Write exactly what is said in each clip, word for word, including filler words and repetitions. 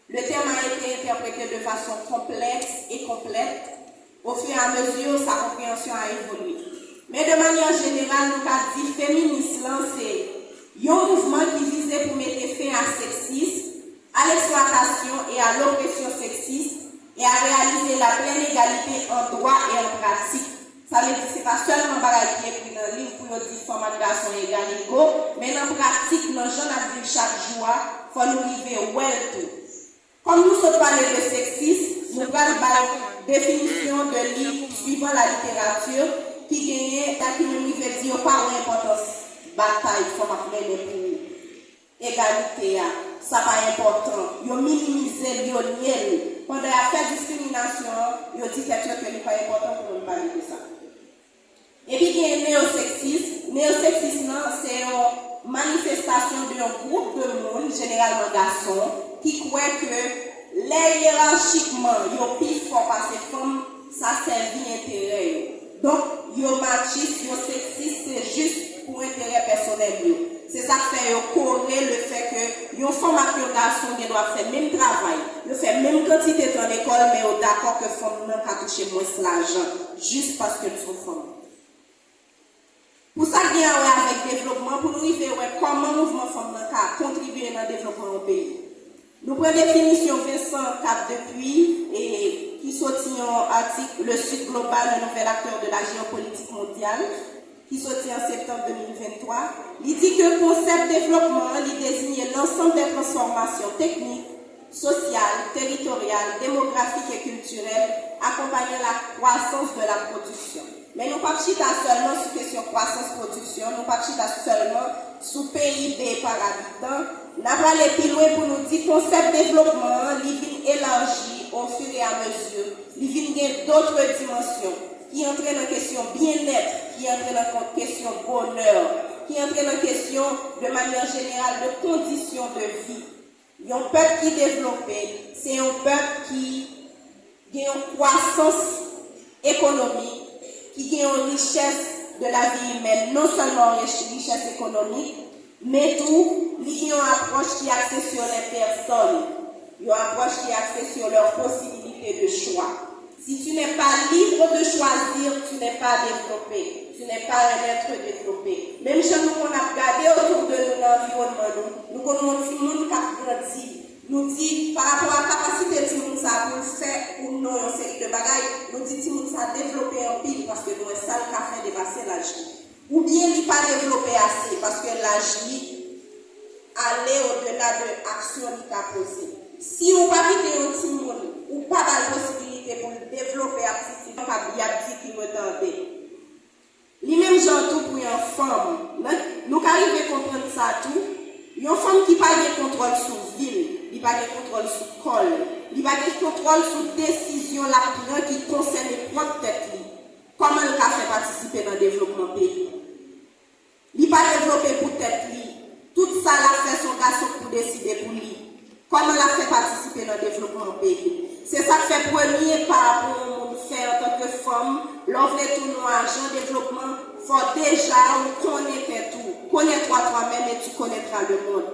Le thème a été interprété de façon complexe et complète. Au fur et à mesure, sa konpreyansyon a evolye. Men de manyè jeneral, nou ka di feminis lan se yon mouvman ki vize pou mete fen a seksism, à l'exploitation et à l'oppression sexiste et à réaliser la pleine égalité en droit et en pratique. Sa vle di se pa sèlman bagay ki ekri nan liv pou yo di fanm ak gason egal ego, men nan pratik, nan jan n ap viv chak jou a, fò nou rive wè l tou. Kòm nou sot pale de seksism, nou pral bay definisyon de li suivant la littérature ki genyen, sa ki menm rive di yo pa wè enpòtans batay fanm ap mennen pou egalite a, sa pa enpòtan. Yo minimize l, yo nye l. Pandan y ap fè diskriminasyon an, yo di tèt yo ke li pa enpòtan pou moun pale de sa. Epi gen neoseksism. Neoseksism nan, se yon manifestasyon de yon gwoup de moun, jeneralman gason, ki kwè ke lè yerachikman yo pi fò pase fanm, sa sèvi enterè yo. Donk, yo matchis, yo seksis, se jis pou enterè pèsonèl yo. Se sa k fè yo kore lefèt ke yon fanm ak yon gason gen dwa fè menm travay, yo fè menm kantite tan lekòl, men yo dakò ke fanm nan ka touche mwens lajan, jis paske l se yon fanm. Pou sa k gen a wè avèk devlopman, pou nou rive wè kòman mouvman fanm nan ka kontribye nan devlopman yon peyi. Nou pran definisyon Vincent Cap-Dupuy, e, ki soti yon atik Le Sud global, un nouvel acteur de la géopolitique mondiale, ki soti an septanm de mil venntwa. Li di ke konsèp devlopman an, li deziye l'ensemble des transformations techniques, sociales, territoriales, démographiques et culturelles accompagnant la croissance de la production. Men nou p ap chita sèlman sou kesyon kwasans pwodiksyon, nou p ap chita sèlman sou P I B par habitan. N a prale pi lwen pou nou di konsèp devlopman an, li vin elaji au fur et à mesure, li vin gen d'autres dimensions, ki antre nan kesyon byennèt, ki antre nan kon-, kesyon bonè, ki antre nan kesyon, de manyè jeneral, de kondisyon de vi. Yon pèp ki devlope, se yon pèp ki gen yon kwasans ekonomik, ki gen yon richès de la vi imèn, non sèlman yon rich-, richès ekonomik, men tou, li gen yon apwòch ki akse sur les personnes, yon apwòch ki akse sur leur possibilité de choix. Si tu n'es pas libre de choisir, tu n'es pas développé, tu n'es pas un être développé. Menm jan nou konn ap gade otou de nou nan anviwònman nou, nou konn wè yon timoun k ap grandi, nou di, pa rapò a kapasite timoun sa a pou l fè ou non yon seri de bagay, nou di timoun sa a devlope anpil paske nou wè sa l ka fè depase laj li. Oubyen li pa devlope ase paske laj li ale odela de aksyon li ka poze. Si ou pa kite yon timoun, ou pa ba l posibilite pou l devlope aptitid, y ap di ki retade. Li menm jan tou pou yon fanm. Nan, nou ka rive konprann sa tou. Yon fanm ki pa gen kontwòl sou vi l, li pa gen kontwòl sou kò l, li pa gen kontwòl sou desizyon l ap pran ki konsène pwòp tèt li, kòman l ka fè patisipe nan devlopman peyi? Li pa devlope pou tèt li. Tout sa l ap fè, se yon gason k pou deside pou li. Kòman l ap fè patisipe nan devlopman peyi l? Se sa k fè premye pa pou yon moun fè antanke fanm, lè w vle tounen yon ajan devlopman, fò deja ou konnen tèt ou. Connais-toi toi-même et tu connaîtras le monde.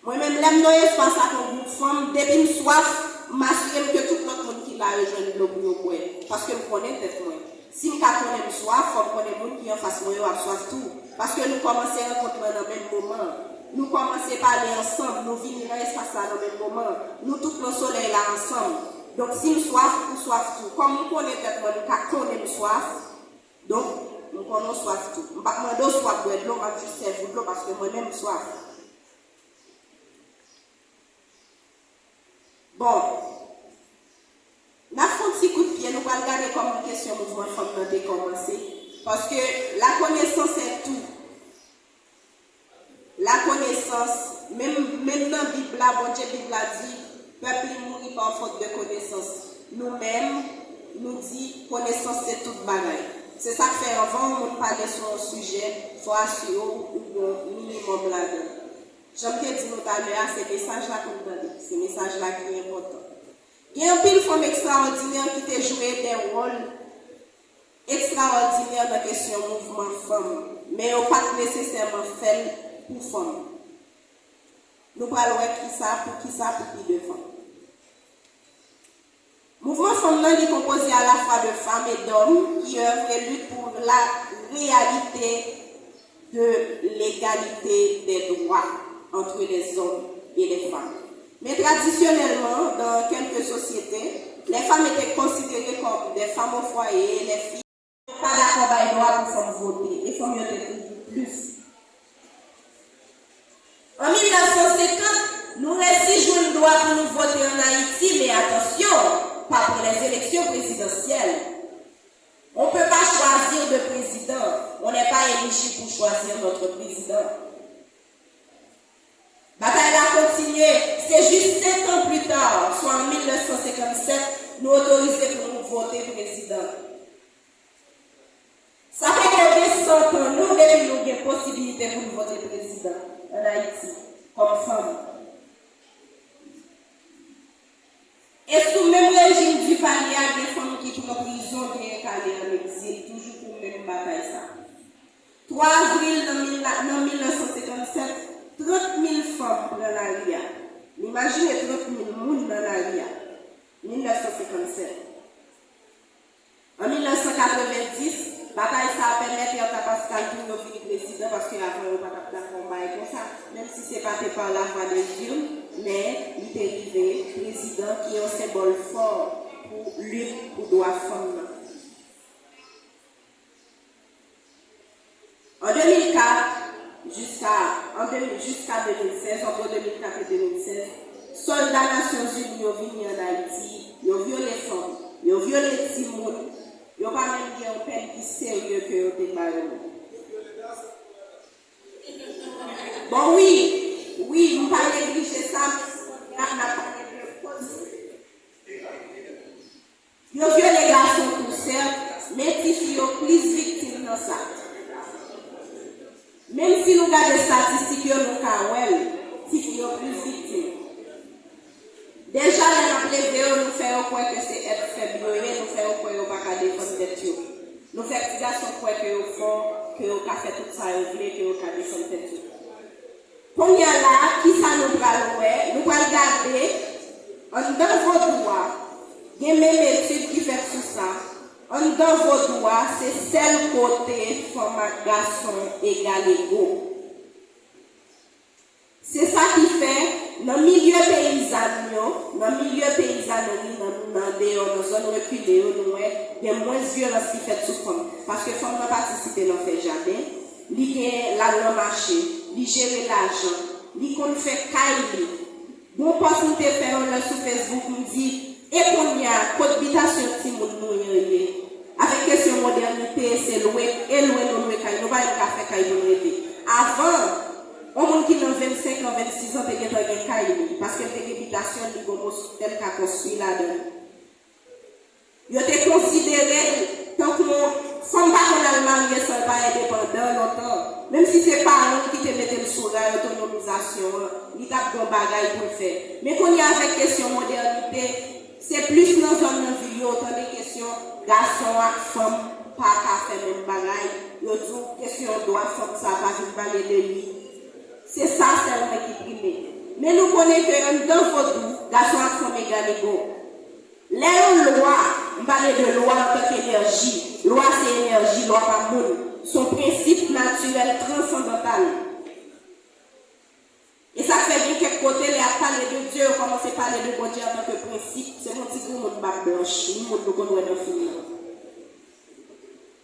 Mwen menm, lè m nan espas ak yon gwoup fanm, depi m swaf, m asire m ke tout lòt moun ki la yo jwenn dlo pou yo bwè, paske m konnen tèt mwen. Si m ka konnen m swaf, fò m konnen moun ki anfas mwen yo ap swaf tou. Paske nou kòmanse rankont lan nan menm moman. Nou kòmanse pale ansanm, nou vini nan espas la nan menm moman. Nou tout nan solèy la ansanm. Donk, si m swaf, ou swaf tou. Kòm m konnen tèt mwen, m ka konnen m swaf. Donk, m konnen w swaf tou. M p ap mande w si w ap bwè dlo, m ap jis sèvi w dlo paske mwen menm m swaf. Bon, n ap fè yon ti kout pye, nou pral gade kòman kesyon mouvman fanm nan te kòmanse. Paske la connaissance est tout. La connaissance, menm, menm nan Bib la, Bondye, Bib la di, pèp li mouri pa fòt de konesans. Nou menm, nou di, konesans se tout bagay. Se sa k fè anvan yon moun pale sou yon sijè, fò asire w ou gen yon minimòm ladan l. Jan m te di nou talè a, se mesaj la pou n tande. Se mesaj la ki enpòtan. Gen anpil fanm ekstraòdinè ki te jwe de wòl ekstraòdinè nan kesyon mouvman fanm, men yo pa t nesesèman fè l pou fanm. Nou pral wè kisa, poukisa, pou pi devan. Mouvman fanm nan, li konpoze alafwa de fanm e dòm ki œuvre et lutte pour la réalité de l'égalité des droits entre les hommes et les femmes. Men tradisyonèlman, dans quelques sociétés, les femmes étaient considérées comme des femmes au foyer et les filles pa dakò bay dwa pou fanm vote, e fanm yo te toujou plis. An mil nèf san senkant, nou resi jwenn dwa pou nou vote ann Ayiti, men atansyon, pa pou les élections présidentielles. On peut pas choisir de président, on n'est pas éligible pour choisir notre président. Batay la kontinye, se jis sèt an pli ta, swa an mil nèf san senkann sèt, nou otorize pou nou vote prezidan. Sa fè ke gen san tan, non, depi nou gen posibilite pou n vote prezidan ann Ayiti, kòm fanm. E sou menm rejim Duvalier a, gen fanm ki pran prizon, genyen k ale an egzil, toujou pou menm batay sa. Twa avril nan mil, nan mil nèf san senkann sèt, trant mil fanm pran lari a. Imajine trant mil moun nan lari a. Mil nèf san senkann sèt. An mil nèf san katrevenndis, batay sa a pèmèt Ertha Pascal tou yo vin prezidan, paske avan yo pa t ap dakò bay konsa, menm si se pa te pa la voie des urnes, men li te rive prezidan, ki yon senbòl fò pou lit pou dwa fanm nan. An de mil kat, jiska, an de mil, jiska de mil sèz, entre de mil kat e de mil sèz, sòlda Nasyonzini yo vini ann Ayiti, yo vyole fanm, yo vyole timoun, yo pa menm gen yon pèn ki serye ke yo te ba yo menm. Bon, wi, wi, m pa neglije sa, men kounye a n ap pale de koz. Yo vyole gason tou, sèt, men tifi yo plis viktim nan sa. Menm si nou gade estatistik yo, nou ka wè l, tifi yo plis viktim. Deja, lè n ap leve yo, nou fè yo kwè ke se èt fèb yo ye, nou fè yo kwè yo pa ka defann tèt yo. Nou fè ti gason kwè ke yo fò, ke yo ka fè tout sa yo vle, ke yo ka defann tèt yo. Kounye a la, kisa nou pral wè? Nou pral gade, anndan vodou a, gen menm etid ki fèt sou sa. Anndan vodou a, se sèl kote fanm ak gason egal ego. Se sa ki fè, nan milye peyizàn yo, nan milye peyizanri, nan, nan deyò, nan zòn rekile yo, nou wè gen mwens vyolans ki fèt sou fanm. Paske fanm nan patisipe nan fè jaden, li gen, l al nan mache, li jere lajan, li konn fè kay li. Gon pòs m te fè yon lè sou Facebook, m di, e kounye a, kot bitasyon timoun nou yo ye? Avèk kesyon modènite, se lwe, e lwe nou lwe kay, nou pa menm ka fè kay pou n rete. Avan, yon moun ki nan vennsenk an, vennsis an te gentan gen kay li, paske l te gen bitasyon l, li gon moso tè l ka konstwi ladan l. Yo te konsidere l tankou yon fanm pa konn al marye san l pa endepandan lontan. Menm si se paran l ki te mete l sou ray otonomizasyon an, li t ap gen yon bagay pou l fè. Men kounye a, avèk kesyon modènite, se plis nan zòn nan vil yo, w tande kesyon gason ak fanm pa ka fè menm bagay. Yo di w kesyon dwa fanm sa pa vin pale de li. Se sa sèlman ki prime. Men nou konnen ke anndan vodou, gason ak fanm egal ego. Lè yon lwa, m pale de lwa antanke enèji, lwa se enèji, lwa pa moun, se yon prensip natirèl transandantal. E sa k fè gen kèk kote, lè y ap pale de Dye, yo kòmanse pale de Bondye antanke prensip, se yon ti grenn moun bab blanch, ni moun nou konn wè nan fim nan.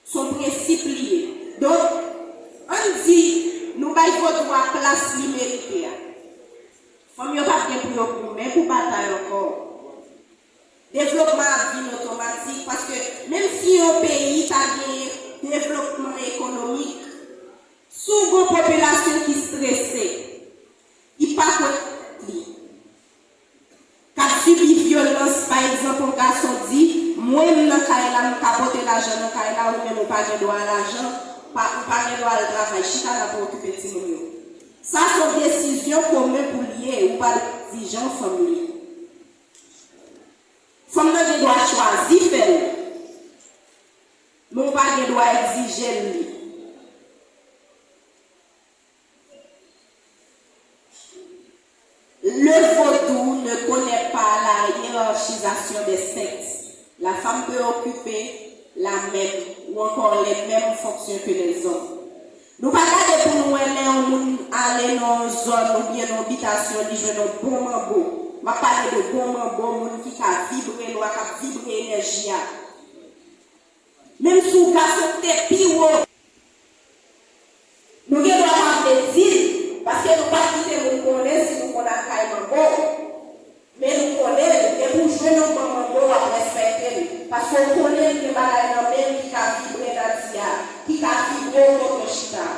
Se yon prensip li ye. Donk, ann di, nou bay vodou a plas li merite a. Fanm yo p ap gen pou yo goumen pou batay ankò. Devlopman ap vin otomatik, paske menm si yon peyi ta genyen devlopman ekonomik, si w gen yon popilasyon ki strese, ki pa konn tèt li, k ap sibi vyolans, pa egzanp, yon gason di, mwen, m nan kay la, m ka pote lajan nan kay la, ou menm ou pa gen dwa a lajan, pa, ou pa gen dwa al travay, chita la pou okipe timoun yo. Sa se yon desizyon komen pou l ye, ou pa dwe egzije yon fanm li. Fanm nan gen dwa chwazi fè l, men w pa gen dwa egzije l li. Le vaudou ne connaît pas la hiérarchisation des sexes. La femme peut occuper la même ou encore les mêmes fonctions que les hommes. Nou pa gade pou nou wè lè yon moun ale nan yon zòn oubyen nan yon bitasyon, li jwenn yon bon manbo. M ap pale de bon manbo, moun ki ka vibre lwa, k ap vibre enèji a. Menm si w gason, te pi wo. Nou gen dwa pa vle di l, paske nou pa t kite moun konnen si nou konn al kay manbo. Men nou konnen l, depi w jwenn yon bon manbo, w ap respekte l. Paske w konnen l gen bagay nan men l ki ka vibre nati a, ki ka vibre w kote w chita a.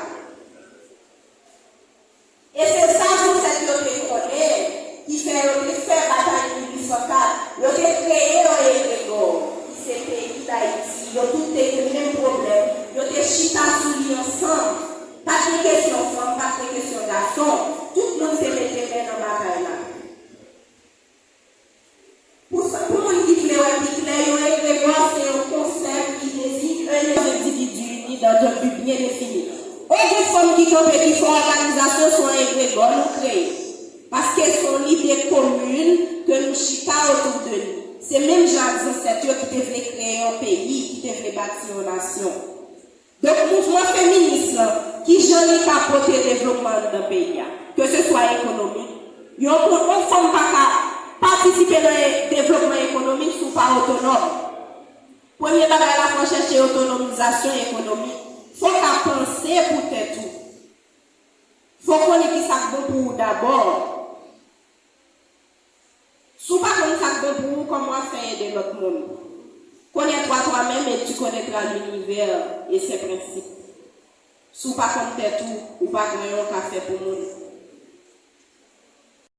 E se sa zansèt yo te konnen, ki fè yo te fè batay mil uit san kat, yo te kreye yon egregò ki se peyi Dayiti, yo tout te gen menm pwoblèm, yo te chita sou li ansanm. Pa t gen kesyon fanm, pa t gen kesyon gason, tout moun te mete men nan batay la. Pou sa, pou moun ki vle wè pi klè, yon egregò se yon konsèp ki deziy un endividu uni dans un but bien défini. Ou gen fanm ki kanpe ki fè òganizasyon, se yon egregò nou kreye. Paske se yon lide komin ke nou chita otou de li. Se menm jan ak zansèt yo ki te vle kreye yon peyi, ki te vle bati yon nasyon. Donk, mouvman feminis lan, kijan li ka pote devlopman anndan peyi a, ke se swa ekonomik, yon, yon fanm pa ka patisipe nan e- devlopman ekonomik si w pa otonòm. Premye bagay la, fò w chèche otonomizasyon ekonomik. Fò w ka panse pou tèt ou. Fò w konnen ki sa k bon pou ou dabò. Si w pa konn sa k bon pou ou, kòman w ap fè ede lòt moun? Connais-toi toi-même et tu connaîtras l'univers et ses principes. Si w pa konn tèt ou, ou pa gen anyen w ka fè pou moun.